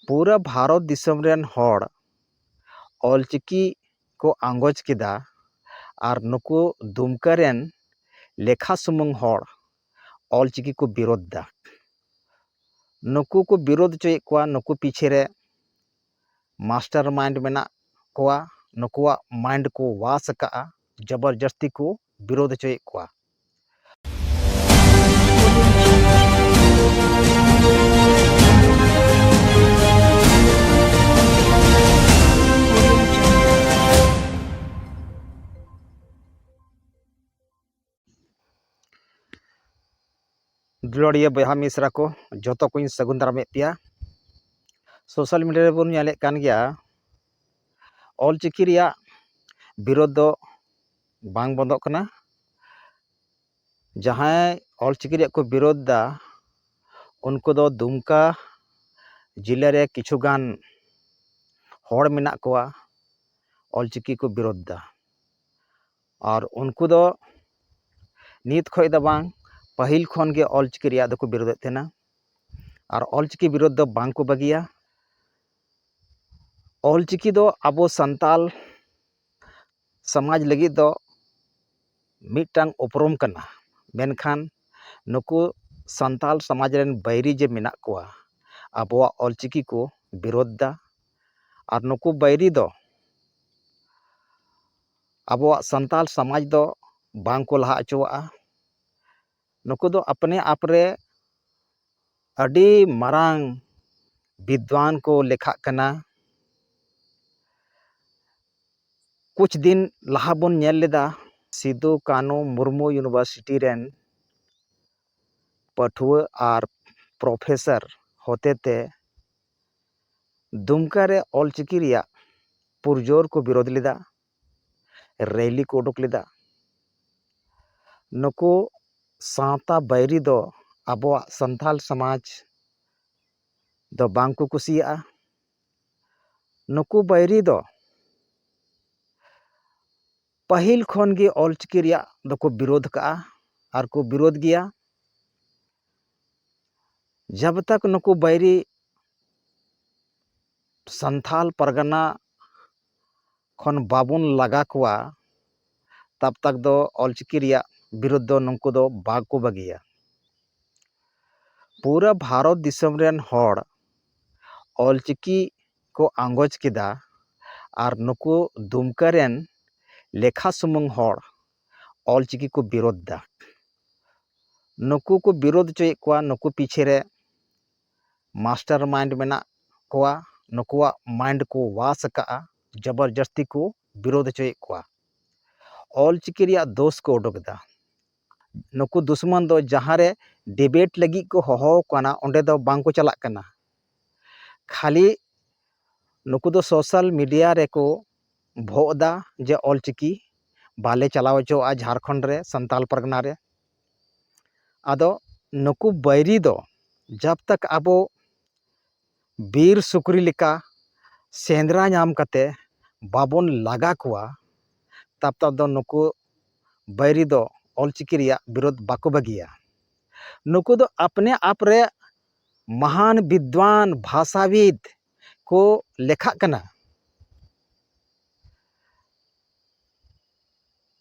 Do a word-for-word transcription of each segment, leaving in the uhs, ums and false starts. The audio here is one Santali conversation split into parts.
ᱯᱩᱨᱟᱹ ᱵᱷᱟᱨᱚᱛ ᱫᱤᱥᱚᱢ ᱨᱮᱱ ᱦᱚᱲ ᱚᱞᱪᱤᱠᱤ ᱠᱚ ᱟᱸᱜᱚᱪ ᱠᱮᱫᱟ ᱟᱨ ᱱᱩᱠᱩ ᱫᱩᱢᱠᱟᱹ ᱨᱮᱱ ᱞᱮᱠᱷᱟ ᱥᱩᱢᱩᱝ ᱦᱚᱲ ᱚᱞᱪᱤᱠᱤ ᱠᱚ ᱵᱤᱨᱳᱫᱷ ᱫᱟ᱾ ᱱᱩᱠᱩ ᱠᱚ ᱵᱤᱨᱳᱫᱷ ᱦᱚᱪᱚᱭᱮᱫ ᱠᱚᱣᱟ, ᱱᱩᱠᱩ ᱯᱤᱪᱷᱮ ᱨᱮ ᱢᱟᱥᱴᱟᱨ ᱢᱟᱭᱤᱱᱰ ᱢᱮᱱᱟᱜ ᱠᱚᱣᱟ, ᱱᱩᱠᱩᱣᱟᱜ ᱢᱟᱭᱤᱱᱰ ᱠᱚ ᱣᱟᱥ ᱟᱠᱟᱜᱼᱟ, ᱡᱚᱵᱚᱨᱡᱚᱥᱛᱤ ᱠᱚ ᱵᱤᱨᱳᱫᱷ ᱦᱚᱪᱚᱭᱮᱫ ᱠᱚᱣᱟ᱾ ᱫᱩᱞᱟᱹᱲᱤᱭᱟᱹ ᱵᱚᱭᱦᱟ ᱢᱤᱥᱨᱟ ᱠᱚ, ᱡᱚᱛᱚ ᱠᱚᱧ ᱥᱟᱹᱜᱩᱱ ᱫᱟᱨᱟᱢᱮᱫ ᱯᱮᱭᱟ᱾ ᱥᱳᱥᱟᱞ ᱢᱤᱰᱤᱭᱟ ᱨᱮᱵᱚᱱ ᱧᱮᱞᱮᱫ ᱠᱟᱱ ᱜᱮᱭᱟ, ᱚᱞᱪᱤᱠᱤ ᱨᱮᱭᱟᱜ ᱵᱤᱨᱳᱫᱷ ᱫᱚ ᱵᱟᱝ ᱵᱚᱱᱫᱚᱜ ᱠᱟᱱᱟ᱾ ᱡᱟᱦᱟᱸᱭ ᱚᱞᱪᱤᱠᱤ ᱨᱮᱭᱟᱜ ᱠᱚ ᱵᱤᱨᱳᱫᱷ ᱫᱟ, ᱩᱱᱠᱩ ᱫᱚ ᱫᱩᱢᱠᱟ ᱡᱮᱞᱟ ᱨᱮ ᱠᱤᱪᱷᱩ ᱜᱟᱱ ᱦᱚᱲ ᱢᱮᱱᱟᱜ ᱠᱚᱣᱟ, ᱚᱞᱪᱤᱠᱤ ᱠᱚ ᱵᱤᱨᱳᱫᱷ ᱫᱟ᱾ ᱟᱨ ᱩᱱᱠᱩ ᱫᱚ ᱱᱤᱛ ᱠᱷᱚᱱ ᱫᱚ ᱵᱟᱝ, ᱯᱟᱹᱦᱤᱞ ᱠᱷᱚᱱ ᱜᱮ ᱚᱞᱪᱤᱠᱤ ᱨᱮᱭᱟᱜ ᱫᱚᱠᱚ ᱵᱤᱨᱳᱫᱷᱮᱫ ᱛᱟᱦᱮᱱᱟ᱾ ᱟᱨ ᱚᱞᱪᱤᱠᱤ ᱵᱤᱨᱳᱫᱷ ᱫᱚ ᱵᱟᱝ ᱠᱚ ᱵᱟᱹᱜᱤᱭᱟ᱾ ᱚᱞᱪᱤᱠᱤ ᱫᱚ ᱟᱵᱚ ᱥᱟᱱᱛᱟᱞ ᱥᱚᱢᱟᱡᱽ ᱞᱟᱹᱜᱤᱫ ᱫᱚ ᱢᱤᱫᱴᱟᱝ ᱩᱯᱨᱩᱢ ᱠᱟᱱᱟ, ᱢᱮᱱᱠᱷᱟᱱ ᱱᱩᱠᱩ ᱥᱟᱱᱛᱟᱞ ᱥᱚᱢᱟᱡᱽ ᱨᱮᱱ ᱵᱟᱹᱭᱨᱤ ᱡᱮ ᱢᱮᱱᱟᱜ ᱠᱚᱣᱟ, ᱟᱵᱚᱣᱟᱜ ᱚᱞᱪᱤᱠᱤ ᱠᱚ ᱵᱤᱨᱳᱫᱷ ᱫᱟ᱾ ᱟᱨ ᱱᱩᱠᱩ ᱵᱟᱹᱭᱨᱤ ᱫᱚ ᱟᱵᱚᱣᱟᱜ ᱥᱟᱱᱛᱟᱞ ᱥᱚᱢᱟᱡᱽ ᱫᱚ ᱵᱟᱝ ᱠᱚ ᱞᱟᱦᱟ ᱦᱚᱪᱚᱣᱟᱜᱼᱟ᱾ ᱱᱩᱠᱩ ᱫᱚ ᱟᱯᱱᱮ ᱟᱯ ᱨᱮ ᱟᱹᱰᱤ ᱢᱟᱨᱟᱝ ᱵᱤᱫᱽᱣᱟᱱ ᱠᱚ ᱞᱮᱠᱷᱟᱜ ᱠᱟᱱᱟ᱾ ᱠᱩᱪ ᱫᱤᱱ ᱞᱟᱦᱟ ᱵᱚᱱ ᱧᱮᱞ ᱞᱮᱫᱟ, ᱥᱤᱫᱩ ᱠᱟᱹᱱᱦᱩ ᱢᱩᱨᱢᱩ ᱤᱭᱩᱱᱤᱵᱷᱟᱨᱥᱤᱴᱤ ᱨᱮᱱ ᱯᱟᱹᱴᱷᱩᱣᱟᱹ ᱟᱨ ᱯᱨᱚᱯᱷᱮᱥᱚᱨ ᱦᱚᱛᱮᱛᱮ ᱫᱩᱢᱠᱟ ᱨᱮ ᱚᱞᱪᱤᱠᱤ ᱨᱮᱭᱟᱜ ᱯᱩᱨᱡᱳᱨ ᱠᱚ ᱵᱤᱨᱳᱫᱷ ᱞᱮᱫᱟ, ᱨᱮᱞᱤ ᱠᱚ ᱩᱰᱩᱠ ᱞᱮᱫᱟ᱾ ᱱᱩᱠᱩ ᱥᱟᱶᱛᱟ ᱵᱟᱹᱭᱨᱤ ᱫᱚ ᱟᱵᱚᱣᱟᱜ ᱥᱟᱱᱛᱟᱞ ᱥᱚᱢᱟᱡᱽ ᱫᱚ ᱵᱟᱝ ᱠᱚ ᱠᱩᱥᱤᱭᱟᱜᱼᱟ᱾ ᱱᱩᱠᱩ ᱵᱟᱹᱭᱨᱤ ᱫᱚ ᱯᱟᱹᱦᱤᱞ ᱠᱷᱚᱱ ᱜᱮ ᱚᱞᱪᱤᱠᱤ ᱨᱮᱭᱟᱜ ᱫᱚᱠᱚ ᱵᱤᱨᱳᱫᱷ ᱠᱟᱜᱼᱟ ᱟᱨ ᱠᱚ ᱵᱤᱨᱳᱫᱷ ᱜᱮᱭᱟ᱾ ᱡᱟᱵ ᱛᱟᱠ ᱱᱩᱠᱩ ᱵᱟᱹᱭᱨᱤ ᱥᱟᱱᱛᱷᱟᱞ ᱯᱟᱨᱜᱟᱱᱟ ᱠᱷᱚᱱ ᱵᱟᱵᱚᱱ ᱞᱟᱜᱟ ᱠᱚᱣᱟ, ᱛᱟᱵ ᱛᱟᱠ ᱫᱚ ᱚᱞᱪᱤᱠᱤ ᱨᱮᱭᱟᱜ ᱵᱤᱨᱳᱫᱷ ᱫᱚ ᱱᱩᱠᱩ ᱫᱚ ᱵᱟᱠᱚ ᱵᱟᱹᱜᱤᱭᱟ᱾ ᱯᱩᱨᱟᱹ ᱵᱷᱟᱨᱚᱛ ᱫᱤᱥᱚᱢ ᱨᱮᱱ ᱦᱚᱲ ᱚᱞᱪᱤᱠᱤ ᱠᱚ ᱟᱸᱜᱚᱪ ᱠᱮᱫᱟ, ᱟᱨ ᱱᱩᱠᱩ ᱫᱩᱢᱠᱟᱹ ᱨᱮᱱ ᱞᱮᱠᱷᱟ ᱥᱩᱢᱩᱝ ᱦᱚᱲ ᱚᱞᱪᱤᱠᱤ ᱠᱚ ᱵᱤᱨᱳᱫᱷ ᱫᱟ᱾ ᱱᱩᱠᱩ ᱠᱚ ᱵᱤᱨᱳᱫᱷ ᱦᱚᱪᱚᱭᱮᱫ ᱠᱚᱣᱟ, ᱱᱩᱠᱩ ᱯᱤᱪᱷᱮ ᱨᱮ ᱢᱟᱥᱴᱟᱨ ᱢᱟᱭᱤᱱᱰ ᱢᱮᱱᱟᱜ ᱠᱚᱣᱟ, ᱱᱩᱠᱩᱣᱟᱜ ᱢᱟᱭᱤᱱᱰ ᱠᱚ ᱣᱟᱥ ᱟᱠᱟᱜᱼᱟ, ᱡᱚᱵᱚᱨᱡᱚᱥᱛᱤ ᱠᱚ ᱵᱤᱨᱳᱫᱷ ᱦᱚᱪᱚᱭᱮᱫ ᱠᱚᱣᱟ, ᱚᱞᱪᱤᱠᱤ ᱨᱮᱭᱟᱜ ᱫᱳᱥ ᱠᱚ ᱩᱰᱩᱠ ᱮᱫᱟ᱾ ᱱᱩᱠᱩ ᱫᱩᱥᱢᱚᱱ ᱫᱚ ᱡᱟᱦᱟᱸ ᱨᱮ ᱰᱤᱵᱮᱴ ᱞᱟᱹᱜᱤᱫ ᱠᱚ ᱦᱚᱦᱚ ᱠᱟᱱᱟ, ᱚᱸᱰᱮ ᱫᱚ ᱵᱟᱝ ᱠᱚ ᱪᱟᱞᱟᱜ ᱠᱟᱱᱟ᱾ ᱠᱷᱟᱹᱞᱤ ᱱᱩᱠᱩ ᱫᱚ ᱥᱳᱥᱟᱞ ᱢᱤᱰᱤᱭᱟ ᱨᱮᱠᱚ ᱵᱷᱚᱜ ᱮᱫᱟ ᱡᱮ ᱚᱞᱪᱤᱠᱤ ᱵᱟᱞᱮ ᱪᱟᱞᱟᱣ ᱦᱚᱪᱚᱣᱟᱜᱼᱟ ᱡᱷᱟᱲᱠᱷᱚᱸᱰ ᱨᱮ, ᱥᱟᱱᱛᱟᱞ ᱯᱟᱨᱜᱟᱱᱟ ᱨᱮ᱾ ᱟᱫᱚ ᱱᱩᱠᱩ ᱵᱟᱹᱭᱨᱤ ᱫᱚ ᱡᱟᱵ ᱛᱟᱠ ᱟᱵᱚ ᱵᱤᱨ ᱥᱩᱠᱨᱤ ᱞᱮᱠᱟ ᱥᱮᱸᱫᱽᱨᱟ ᱧᱟᱢ ᱠᱟᱛᱮ ᱵᱟᱵᱚᱱ ᱞᱟᱜᱟ ᱠᱚᱣᱟ, ᱛᱟᱵ ᱛᱟᱵ ᱫᱚ ᱱᱩᱠᱩ ᱵᱟᱹᱭᱨᱤ ᱫᱚ ᱚᱞᱪᱤᱠᱤ ᱨᱮᱭᱟᱜ ᱵᱤᱨᱳᱫᱷ ᱵᱟᱠᱚ ᱵᱟᱹᱜᱤᱭᱟ᱾ ᱱᱩᱠᱩ ᱫᱚ ᱟᱯᱱᱮ ᱟᱯ ᱨᱮ ᱢᱟᱦᱟᱱ ᱵᱤᱫᱽᱣᱟᱱ ᱵᱷᱟᱥᱟᱵᱤᱫ ᱠᱚ ᱞᱮᱠᱷᱟᱜ ᱠᱟᱱᱟ᱾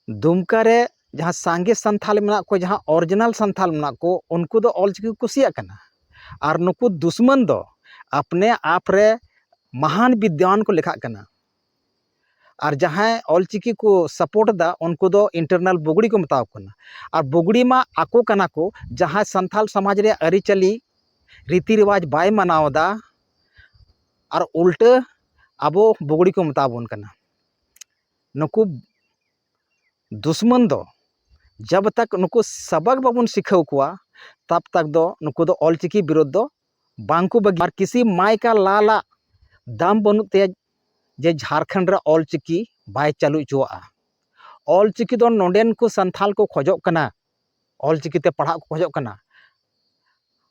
ᱫᱩᱢᱠᱟ ᱨᱮ ᱡᱟᱦᱟᱸ ᱥᱟᱸᱜᱮ ᱥᱟᱱᱛᱷᱟᱞ ᱢᱮᱱᱟᱜ ᱠᱚ, ᱡᱟᱦᱟᱸ ᱚᱨᱤᱡᱤᱱᱟᱞ ᱥᱟᱱᱛᱷᱟᱞ ᱢᱮᱱᱟᱜ ᱠᱚ, ᱩᱱᱠᱩ ᱫᱚ ᱚᱞᱪᱤᱠᱤ ᱠᱚ ᱠᱩᱥᱤᱭᱟᱜ ᱠᱟᱱᱟ᱾ ᱟᱨ ᱱᱩᱠᱩ ᱫᱩᱥᱢᱚᱱ ᱫᱚ ᱟᱯᱱᱮ ᱟᱯ ᱨᱮ ᱢᱟᱦᱟᱱ ᱵᱤᱫᱽᱣᱟᱱ ᱠᱚ ᱞᱮᱠᱷᱟᱜ ᱠᱟᱱᱟ᱾ ᱟᱨ ᱡᱟᱦᱟᱸᱭ ᱚᱞᱪᱤᱠᱤ ᱠᱚ ᱥᱟᱯᱳᱨᱴ ᱮᱫᱟ, ᱩᱱᱠᱩ ᱫᱚ ᱤᱱᱴᱟᱨᱱᱟᱞ ᱵᱩᱜᱲᱤ ᱠᱚ ᱢᱮᱛᱟᱣ ᱠᱚ ᱠᱟᱱᱟ᱾ ᱟᱨ ᱵᱩᱜᱲᱤ ᱢᱟ ᱟᱠᱚ ᱠᱟᱱᱟ ᱠᱚ, ᱡᱟᱦᱟᱸᱭ ᱥᱟᱱᱛᱟᱞ ᱥᱚᱢᱟᱡᱽ ᱨᱮᱭᱟᱜ ᱟᱹᱨᱤᱪᱟᱹᱞᱤ, ᱨᱤᱛᱤ ᱨᱮᱣᱟᱡᱽ ᱵᱟᱭ ᱢᱟᱱᱟᱣ ᱮᱫᱟ, ᱟᱨ ᱩᱞᱴᱟᱹ ᱟᱵᱚ ᱵᱩᱜᱲᱤ ᱠᱚ ᱢᱮᱛᱟ ᱵᱚᱱ ᱠᱟᱱᱟ᱾ ᱱᱩᱠᱩ ᱫᱩᱥᱢᱚᱱ ᱫᱚ ᱡᱟᱵ ᱛᱟᱠ ᱱᱩᱠᱩ ᱥᱟᱵᱟᱠ ᱵᱟᱵᱚᱱ ᱥᱤᱠᱷᱟᱹᱣ ᱠᱚᱣᱟ, ᱛᱟᱵ ᱛᱟᱠ ᱫᱚ ᱱᱩᱠᱩ ᱫᱚ ᱚᱞᱪᱤᱠᱤ ᱵᱤᱨᱳᱫᱷ ᱫᱚ ᱵᱟᱝ ᱠᱚ ᱵᱟᱹᱜᱤ᱾ ᱟᱨ ᱠᱤᱥᱤ ᱢᱟᱭ ᱠᱟ ᱞᱟᱞ ᱟᱜ ᱫᱟᱢ ᱵᱟᱹᱱᱩᱜ ᱛᱟᱭᱟ ᱡᱮ ᱡᱷᱟᱲᱠᱷᱚᱸᱰ ᱨᱮ ᱚᱞᱪᱤᱠᱤ ᱵᱟᱭ ᱪᱟᱹᱞᱩ ᱦᱚᱪᱚᱣᱟᱜᱼᱟ᱾ ᱚᱞᱪᱤᱠᱤ ᱫᱚ ᱱᱚᱰᱮᱱ ᱠᱚ ᱥᱟᱱᱛᱷᱟᱞ ᱠᱚ ᱠᱷᱚᱡᱚᱜ ᱠᱟᱱᱟ, ᱚᱞᱪᱤᱠᱤ ᱛᱮ ᱯᱟᱲᱦᱟᱜ ᱠᱚ ᱠᱷᱚᱡᱚᱜ ᱠᱟᱱᱟ᱾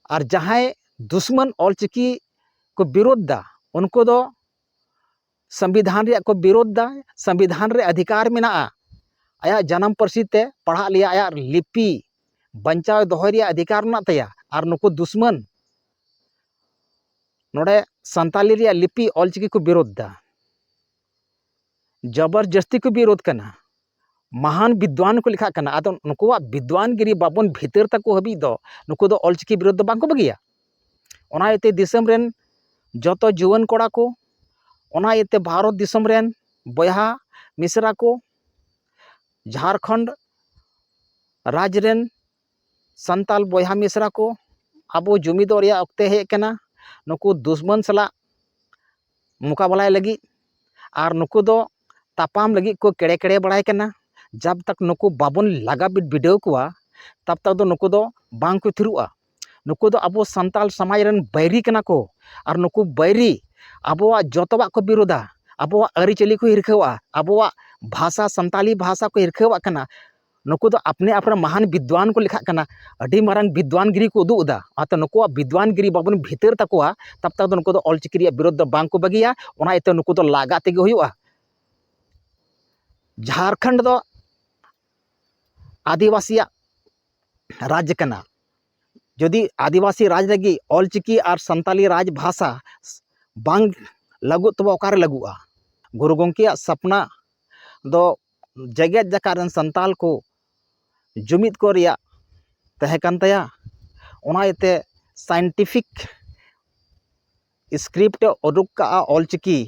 ᱟᱨ ᱡᱟᱦᱟᱸᱭ ᱫᱩᱥᱢᱚᱱ ᱚᱞᱪᱤᱠᱤ ᱠᱚ ᱵᱤᱨᱳᱫᱷ ᱫᱟ, ᱩᱱᱠᱩ ᱫᱚ ᱥᱚᱝᱵᱤᱫᱷᱟᱱ ᱨᱮᱭᱟᱜ ᱠᱚ ᱵᱤᱨᱳᱫᱷ ᱫᱟ᱾ ᱥᱚᱝᱵᱤᱫᱷᱟᱱ ᱨᱮ ᱚᱫᱷᱤᱠᱟᱨ ᱢᱮᱱᱟᱜᱼᱟ ᱟᱭᱟᱜ ᱡᱟᱱᱟᱢ ᱯᱟᱹᱨᱥᱤ ᱛᱮ ᱯᱟᱲᱦᱟᱜ ᱞᱮᱭᱟ, ᱟᱭᱟᱜ ᱞᱤᱯᱤ ᱵᱟᱧᱪᱟᱣ ᱫᱚᱦᱚᱭ ᱨᱮᱭᱟᱜ ᱚᱫᱷᱤᱠᱟᱨ ᱢᱮᱱᱟᱜ ᱛᱟᱭᱟ᱾ ᱟᱨ ᱱᱩᱠᱩ ᱫᱩᱥᱢᱚᱱ ᱱᱚᱰᱮ ᱥᱟᱱᱛᱟᱞᱤ ᱨᱮᱭᱟᱜ ᱞᱤᱯᱤ ᱚᱞᱪᱤᱠᱤ ᱠᱚ ᱵᱤᱨᱳᱫᱷ ᱫᱟ, ᱡᱚᱵᱚᱨ ᱡᱟᱹᱥᱛᱤ ᱠᱚ ᱵᱤᱨᱳᱫᱷ ᱠᱟᱱᱟ, ᱢᱟᱦᱟᱱ ᱵᱤᱫᱽᱣᱟᱱ ᱠᱚ ᱞᱮᱠᱷᱟᱜ ᱠᱟᱱᱟ᱾ ᱟᱫᱚ ᱱᱩᱠᱩᱣᱟᱜ ᱵᱤᱫᱽᱣᱟᱱ ᱜᱤᱨᱤ ᱵᱟᱵᱚᱱ ᱵᱷᱤᱛᱟᱹᱨ ᱛᱟᱠᱚ ᱦᱟᱹᱵᱤᱡ ᱫᱚ ᱱᱩᱠᱩ ᱫᱚ ᱚᱞᱪᱤᱠᱤ ᱵᱤᱨᱳᱫᱷ ᱫᱚ ᱵᱟᱝ ᱠᱚ ᱵᱟᱹᱜᱤᱭᱟ᱾ ᱚᱱᱟ ᱤᱭᱟᱹᱛᱮ ᱫᱤᱥᱚᱢ ᱨᱮᱱ ᱡᱚᱛᱚ ᱡᱩᱣᱟᱹᱱ ᱠᱚᱲᱟ ᱠᱚ, ᱚᱱᱟ ᱤᱭᱟᱹᱛᱮ ᱵᱷᱟᱨᱚᱛ ᱫᱤᱥᱚᱢ ᱨᱮᱱ ᱵᱚᱭᱦᱟ ᱢᱤᱥᱨᱟ ᱠᱚ, ᱡᱷᱟᱲᱠᱷᱚᱸᱰ ᱨᱟᱡᱽ ᱨᱮᱱ ᱥᱟᱱᱛᱟᱞ ᱵᱚᱭᱦᱟ ᱢᱤᱥᱨᱟ ᱠᱚ, ᱟᱵᱚ ᱡᱩᱢᱤᱫᱚᱜ ᱨᱮᱭᱟᱜ ᱚᱠᱛᱮ ᱦᱮᱡ ᱠᱟᱱᱟ᱾ ᱱᱩᱠᱩ ᱫᱩᱥᱢᱟᱱ ᱥᱟᱞᱟᱜ ᱢᱩᱠᱟᱵᱟᱞᱟᱭ ᱞᱟᱹᱜᱤᱫ ᱟᱨ ᱱᱩᱠᱩ ᱫᱚ ᱛᱟᱯᱟᱢ ᱞᱟᱹᱜᱤᱫ ᱠᱚ ᱠᱮᱲᱮ ᱠᱮᱲᱮ ᱵᱟᱲᱟᱭ ᱠᱟᱱᱟ᱾ ᱡᱟᱵ ᱛᱟᱠ ᱱᱩᱠᱩ ᱵᱟᱵᱚᱱ ᱞᱟᱜᱟ ᱵᱤᱰ-, ᱵᱤᱰᱟᱹᱣ ᱠᱚᱣᱟ, ᱛᱟᱵ ᱛᱟᱠ ᱫᱚ ᱱᱩᱠᱩ ᱫᱚ ᱵᱟᱝ ᱠᱚ ᱛᱷᱤᱨᱩᱜᱼᱟ᱾ ᱱᱩᱠᱩ ᱫᱚ ᱟᱵᱚ ᱥᱟᱱᱛᱟᱞ ᱥᱚᱢᱟᱡᱽ ᱨᱮᱱ ᱵᱟᱹᱭᱨᱤ ᱠᱟᱱᱟ ᱠᱚ᱾ ᱟᱨ ᱱᱩᱠᱩ ᱵᱟᱹᱭᱨᱤ ᱟᱵᱚᱣᱟᱜ ᱡᱚᱛᱚᱣᱟᱜ ᱠᱚ ᱵᱤᱨᱳᱫᱟ, ᱟᱵᱚᱣᱟᱜ ᱟᱹᱨᱤᱪᱟᱹᱞᱤ ᱠᱚ ᱦᱤᱨᱠᱷᱟᱹᱣᱟ, ᱟᱵᱚᱣᱟᱜ ᱵᱷᱟᱥᱟ, ᱥᱟᱱᱛᱟᱞᱤ ᱵᱷᱟᱥᱟ ᱠᱚ ᱦᱤᱨᱠᱷᱟᱹᱣᱟᱜ ᱠᱟᱱᱟ᱾ ᱱᱩᱠᱩ ᱫᱚ ᱟᱯᱱᱮ ᱟᱯ ᱨᱮ ᱢᱟᱦᱟᱱ ᱵᱤᱫᱽᱣᱟᱱ ᱠᱚ ᱞᱮᱠᱷᱟᱜ ᱠᱟᱱᱟ, ᱟᱹᱰᱤ ᱢᱟᱨᱟᱝ ᱵᱤᱫᱽᱣᱟᱱ ᱜᱤᱨᱤ ᱠᱚ ᱩᱫᱩᱜ ᱮᱫᱟ᱾ ᱚᱱᱟᱛᱮ ᱱᱩᱠᱩᱣᱟᱜ ᱵᱤᱫᱽᱣᱟᱱ ᱜᱤᱨᱤ ᱵᱟᱵᱚᱱ ᱵᱷᱤᱛᱟᱹᱨ ᱛᱟᱠᱚᱣᱟ, ᱛᱟᱵ ᱛᱟᱠ ᱫᱚ ᱱᱩᱠᱩ ᱫᱚ ᱚᱞᱪᱤᱠᱤ ᱨᱮᱭᱟᱜ ᱵᱤᱨᱳᱫᱷ ᱫᱚ ᱵᱟᱝ ᱠᱚ ᱵᱟᱹᱜᱤᱭᱟ᱾ ᱚᱱᱟ ᱤᱭᱟᱹᱛᱮ ᱱᱩᱠᱩ ᱫᱚ ᱞᱟᱜᱟ ᱛᱮᱜᱮ ᱦᱩᱭᱩᱜᱼᱟ᱾ ᱡᱷᱟᱲᱠᱷᱚᱸᱰ ᱫᱚ ᱟᱹᱫᱤᱵᱟᱹᱥᱤᱭᱟᱜ ᱨᱟᱡᱽ ᱠᱟᱱᱟ᱾ ᱡᱩᱫᱤ ᱟᱹᱫᱤᱵᱟᱹᱥᱤ ᱨᱟᱡᱽ ᱞᱟᱹᱜᱤᱫ ᱚᱞᱪᱤᱠᱤ ᱟᱨ ᱥᱟᱱᱛᱟᱞᱤ ᱨᱟᱡᱽ ᱵᱷᱟᱥᱟ ᱵᱟᱝ ᱞᱟᱹᱜᱩᱜ, ᱛᱚᱵᱮ ᱚᱠᱟᱨᱮ ᱞᱟᱹᱜᱩᱜᱼᱟ? ᱜᱩᱨᱩ ᱜᱚᱢᱠᱮᱭᱟᱜ ᱥᱟᱯᱱᱟ ᱫᱚ ᱡᱮᱜᱮᱛ ᱡᱟᱠᱟᱛ ᱨᱮᱱ ᱥᱟᱱᱛᱟᱞ ᱠᱚ ᱡᱩᱢᱤᱫ ᱠᱚ ᱨᱮᱭᱟᱜ ᱛᱟᱦᱮᱸ ᱠᱟᱱ ᱛᱟᱭᱟ᱾ ᱚᱱᱟ ᱤᱭᱟᱹᱛᱮ scientific script ᱮ ᱩᱰᱩᱠ ᱠᱟᱜᱼᱟ ᱚᱞᱪᱤᱠᱤ,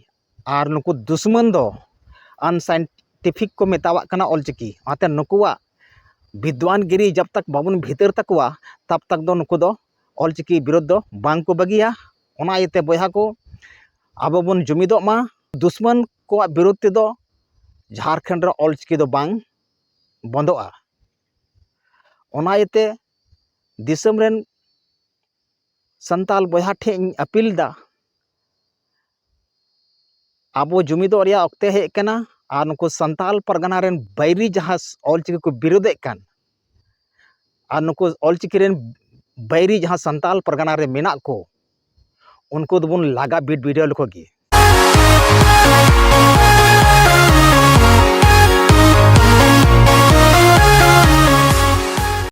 ᱟᱨ ᱱᱩᱠᱩ ᱫᱩᱥᱢᱟᱱ ᱫᱚ unscientific ᱠᱚ ᱢᱮᱛᱟᱣᱟᱜ ᱠᱟᱱᱟ ᱚᱞᱪᱤᱠᱤ᱾ ᱚᱱᱟᱛᱮ ᱱᱩᱠᱩᱣᱟᱜ ᱵᱤᱫᱽᱣᱟᱱ ᱜᱤᱨᱤ ᱡᱟᱵ ᱛᱟᱠ ᱵᱟᱵᱚᱱ ᱵᱷᱤᱛᱟᱹᱨ ᱛᱟᱠᱚᱣᱟ, ᱛᱟᱵ ᱛᱟᱠ ᱫᱚ ᱱᱩᱠᱩ ᱫᱚ ᱚᱞᱪᱤᱠᱤ ᱵᱤᱨᱳᱫᱷ ᱫᱚ ᱵᱟᱝ ᱠᱚ ᱵᱟᱹᱜᱤᱭᱟ᱾ ᱚᱱᱟ ᱤᱭᱟᱹᱛᱮ ᱵᱚᱭᱦᱟ ᱠᱚ, ᱟᱵᱚ ᱵᱚᱱ ᱡᱩᱢᱤᱫᱚᱜ ᱢᱟ᱾ ᱫᱩᱥᱢᱟᱱ ᱠᱚᱣᱟᱜ ᱵᱤᱨᱳᱫᱷ ᱛᱮᱫᱚ ᱡᱷᱟᱲᱠᱷᱚᱸᱰ ᱨᱮ ᱚᱞᱪᱤᱠᱤ ᱫᱚ ᱵᱟᱝ ᱵᱚᱱᱫᱚᱜᱼᱟ᱾ ᱚᱱᱟ ᱤᱭᱟᱹᱛᱮ ᱫᱤᱥᱚᱢ ᱨᱮᱱ ᱥᱟᱱᱛᱟᱞ ᱵᱚᱭᱦᱟ ᱴᱷᱮᱱ ᱤᱧ ᱟᱹᱯᱤᱞ ᱮᱫᱟ, ᱟᱵᱚ ᱡᱩᱢᱤᱫᱚᱜ ᱨᱮᱭᱟᱜ ᱚᱠᱛᱮ ᱦᱮᱡ ᱟᱠᱟᱱᱟ᱾ ᱟᱨ ᱱᱩᱠᱩ ᱥᱟᱱᱛᱟᱞ ᱯᱟᱨᱜᱟᱱᱟ ᱨᱮᱱ ᱵᱟᱹᱭᱨᱤ ᱡᱟᱦᱟᱸ ᱚᱞᱪᱤᱠᱤ ᱠᱚ ᱵᱤᱨᱳᱫᱷᱮᱫ ᱠᱟᱱ, ᱟᱨ ᱱᱩᱠᱩ ᱚᱞᱪᱤᱠᱤ ᱨᱮᱱ ᱵᱟᱹᱭᱨᱤ ᱡᱟᱦᱟᱸ ᱥᱟᱱᱛᱟᱞ ᱯᱟᱨᱜᱟᱱᱟ ᱨᱮ ᱢᱮᱱᱟᱜ ᱠᱚ, ᱩᱱᱠᱩ ᱫᱚᱵᱚᱱ ᱞᱟᱜᱟ ᱵᱤᱰ ᱵᱤᱰᱟᱹᱣ ᱞᱮᱠᱚ ᱜᱮ᱾